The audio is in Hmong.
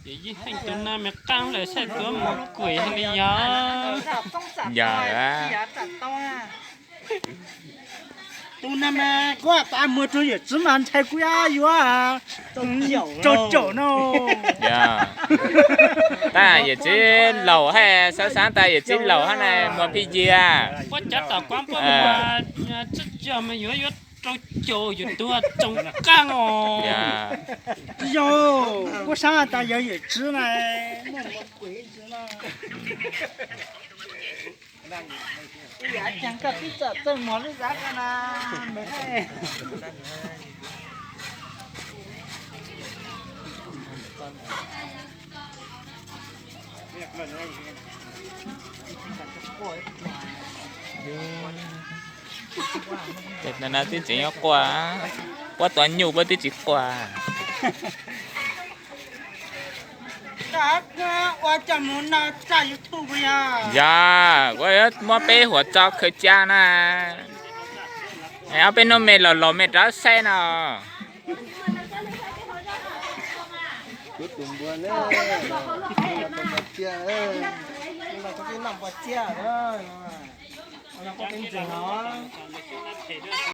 Ces yeej heej tus no me qaab lawm saib tuav mus kuam li yog. Yog. Tus no mas kuv tas muag rau yawm txiv mas ntshai kuv yuav rau caum no. Tab yawm txiv laus hab, xav xav tas yawm txiv laus hab na muag phij yia. Puab cov tom kuab puab muag tsib caug mas yuav yuav rau caum yus tuag tsoom qaab os. Tsis yog, kuv xav tas yog yawm txiv na. Ib yam caag koj twb txawj txawj muag lub zab ko na. Tes no twb tseem yuav quaj, puab tua nyuj puab twb tsis quaj. Yog, kuv yuav muab peb huam tso khaws ca na. Ob peb hnub me los laus me rov saib no.